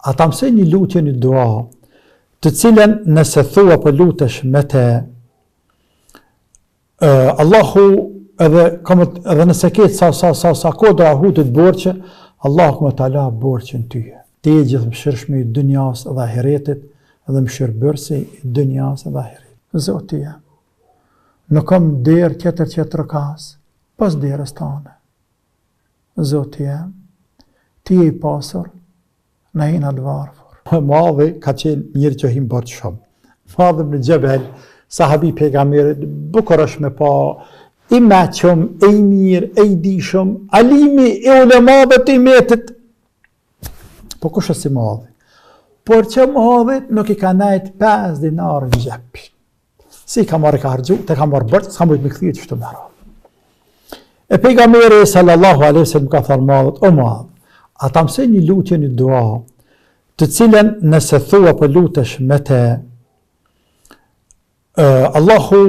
A ta mësoj një lutje një dua, të cilën nëse thua po lutesh me te, Allahu edhe, kam, edhe nëse ke sa, sa, sa, sa kodra e Uhudit borxhe, Allahu ka me ta la borxhin ty. Ti je gjithëmëshirshmi i dynjas dhe ahiretit dhe mëshirëbërësi i dynjas dhe ahiretit. Zoti jem, nuk kam derë tjetër që trokas, pos derës tane. Zoti jem, ti je i pasur, na jena të varfër. Muadhi ka qenë njeri që hin borxh shumë. Muadh ibn Xhebel, sahabi i pejgamberit, bukur është me pa, i meçëm, e i mirë, e i dijshëm, alimi i ulemave të ymetit. Po kush është si Muadhi? Por që Muadhit nuk i ka nejt 5 dinarë në xhep. Si i ka marrë ka harxhu, të ka marrë borxh, s'ka mujt me kthy qështu me radhë. E pejgamberi sallallahu alaihi wasallam ka thënë Muadhit, o Muadh, a ta mësoj një lutje një dua, të cilën nëse thua po lutesh me te, Allahu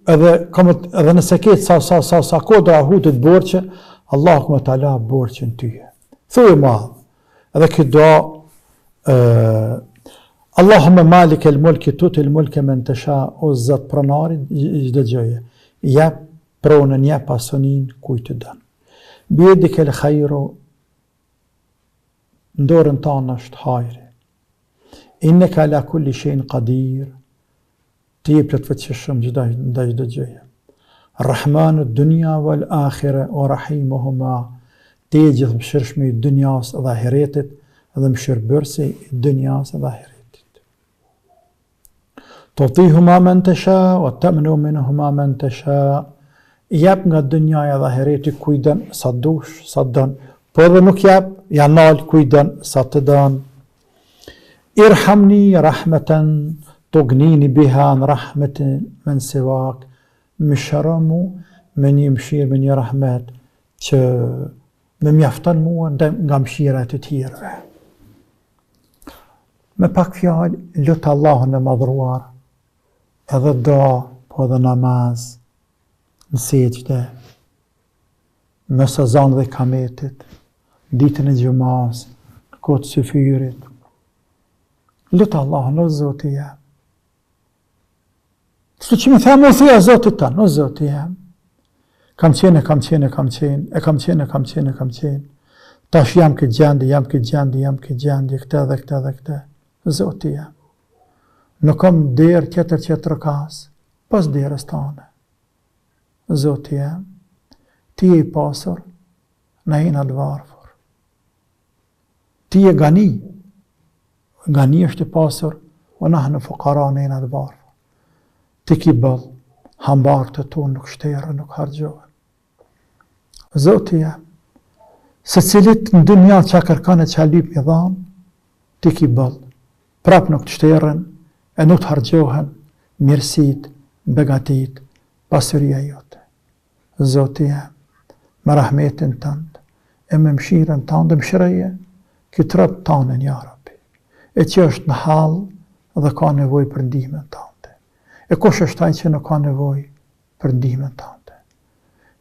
edhe kam edhe nëse ke sa sa sa sa kodra e Uhudit borxhe, Allahu ka me ta la borxhin ty. Thuaj Muadh, edhe këtë dua ë Allahumma malik el mulki tutil mulke men tesha o Zot pronari i çdo gjëje. Jep pronën, jep pasuninë kujt të don. Bijedikel khairu në dorën tënde është hajri. Inneke ala kulli shejin kadir, ti je plotfuqishëm çdo ndaj çdo gjëje. Rahmanu dunya wal akhire wa rahimuhuma, ti je gjithëmëshirshmi i dynjas dhe ahiretit dhe mëshirëbërësi i dynjas dhe ahiretit. Tutihuma men tesha wa temneu minhuma men tesha, jep nga dynjaja dhe ahireti kujt don sa dush, sa don, po edhe nuk jep, ja nal kujt don sa të don. Irhamni rahmeten tugnini biha an rahmeti men sivak, më shëro mu me një mëshirë, me një rahmet që më mjafton mua nga mëshira e të tjerëve. Me pak fjalë, lute Allahun e madhruar, edhe dua, po edhe namaz, në sexhde, mes ezanit dhe ikametit, ditën e xhumas, në kohë të syfyrit. Lute Allahun, o Zoti jem. Kështu që me them, o thuja Zotit tënd, o Zoti jem. Kam qenë, kam qenë, kam qenë, e kam qenë, kam qenë, kam qenë. Tash jam këtë gjendje, jam këtë gjendje, jam këtë gjendje, këtë dhe këtë dhe këtë. Zoti jem. Nuk kam derë tjetër që trokas, pos derës tane. Zoti jem, ti je i pasur, na jena të varfër. Ti je gani, gani është i pasur, ue nahnu fukara na jena të varfër. Ti ki boll, hambarët e tu nuk shterren, nuk harxhohen. Zoti jem, secilit në dynja ça kërkon e ça lyp me i dhanë, ti ki boll, prap nuk të shterren e nuk të harxhohen mirësitë, begatitë, pasuria jote. Zoti jem, me rahmetin tënd e me mëshirën tënde mëshiroje këtë rob tëndin ja Rabbi, e që është në hall dhe ka nevojë për ndihmën tënde. E kush është ai që nuk ka nevojë për ndihmën tënde?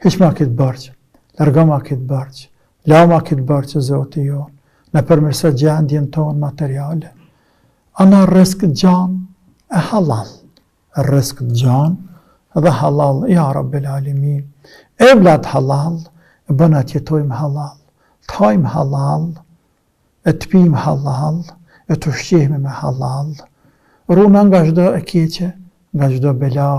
Hiqma këtë borxh, largoma këtë borxh, lama këtë borxh Zoti jonë, na përmirëso gjendjen tonë materiale. E na rrisk gjanë e hallall. Rrisk të gjanë dhe hallall ja Rabbel Alemin evlad hallall e bëna të jetojmë hallall të hajmë hallall e të pimë hallall e të ushqehemi me hallall runa nga çdo e keqe nga çdo bela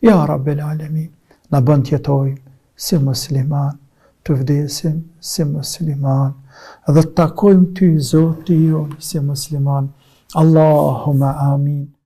ja Rabbel Alemin na bën të jetojmë si musliman të vdesim si musliman dhe të takojmë ty Zoti jonë si musliman Allahumma amin.